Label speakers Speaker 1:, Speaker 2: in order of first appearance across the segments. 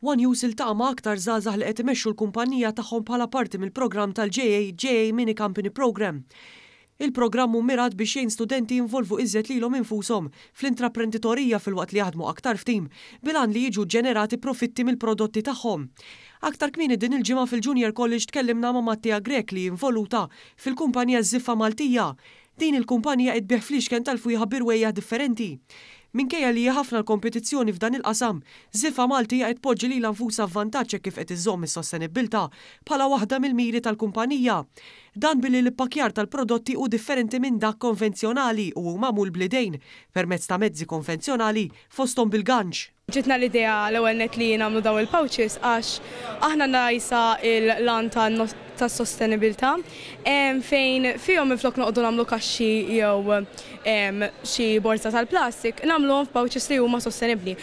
Speaker 1: One News iltaqa' ma' aktar żgħażagħ li qed imexxu l-kumpanija tagħhom bħala parti mill-programm tal-JA JA Mini Company Programme. Il-programm hu mmirat biex jgħin studenti jinvolvu iżjed lilhom infushom fl-intraprenditorija filwaqt li jaħdmu aktar f'tim bil-għan li jiġu ġġenerati profitti mill-prodotti tagħhom. Aktar kmieni din il-ġimgħa fil-Junior College tkellimna ma' Mattia Grech li involuta fil-kumpanija Żiffa Maltija. Din il-kumpanija qed tbigħ fliexken tal-fwieħa bi rwejjaħ differenti. Minkejja li hija ħafna l-kompetizzjoni f'dan il-qasam, Żiffa Maltija qed tpoġġi lilha nfusha f'vantaġġ hekk kif qed iżżomm is-sostenibbiltà bħala waħda mill-miri tal-kumpanija. Dan billi l-ippakkjar tal-prodotti hu differenti minn dak konvenzjonali u hu magħmul bl-idejn, permezz ta' mezzi konvenzjonali, fosthom bil-ganċ.
Speaker 2: Ġietna l-idea l-ewwel nett li nagħmlu dawn il-pouches għax aħna għandna qisha l-għan tas-sostenibilità fejn fihom minflok noqogħdu nagħmlu kaxxi jew xi borża tal-plastik, nagħmluhom f'pouches li huma sostenibbli.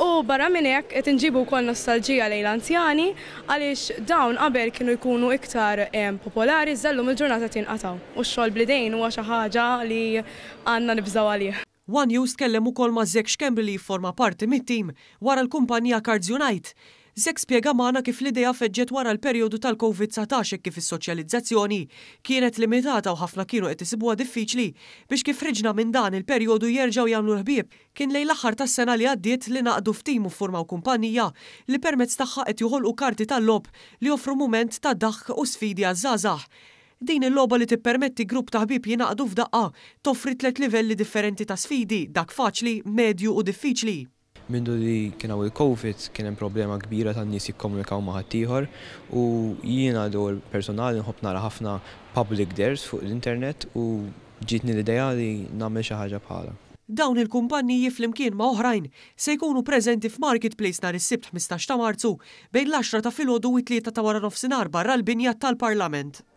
Speaker 2: U barra minn hekk qed inġibu wkoll nostalġija lejn l-anzjani għaliex dawn qabel kienu jkunu iktar popolari iżda llum il-ġurnata qed jinqatgħu u x-xogħol bl-idejn huwa xi ħaġa li għandna nibżgħu għalih.
Speaker 1: One News tkellem ukoll ma' Zach Schembri li jifforma parti mit-tim wara l-kumpanija Cards Unite. Zach spjega magħna kif l-idea feġġet wara l-perjodu tal-Covid 19 hekk kif is-soċjalizzazzjoni kienet limitata u ħafna kienu qed isibuha diffiċli biex kif ħriġna minn dan il-perjodu jerġgħu jagħmlu l-ħbieb. Kien lejn l-aħħar tas-sena li għaddiet li ngħaqdu f'tim u ffurmaw kumpanija li permezz tagħha qed joħolqu karti tal-logħob li joffru mument ta' daħk u sfidi għaż-żgħażagħ. Din il-logħba li tippermetti grupp ta' ħbieb jingħaqdu f'daqqa, toffri tlett livelli differenti ta' sfidi, dak faċli, medju u diffiċli.
Speaker 3: Mindu li kien hawn il-Covid kien hemm problema kbira ta' nies jikkomunikaw ma' ħaddieħor u jiena l-ewwel personali nħobb nara ħafna public dares fuq l-internet u ġietni l-idea li nagħmel xi ħaġa bħalha.
Speaker 1: Dawn il-kumpanniji flimkien ma' oħrajn se jkunu preżenti f'Marketplace nhar is-Sibt 15 ta' Marzu bejn l-għaxra ta' filgħodu u t-tlieta ta' waranofsinhar barra l-binja tal-Parlament.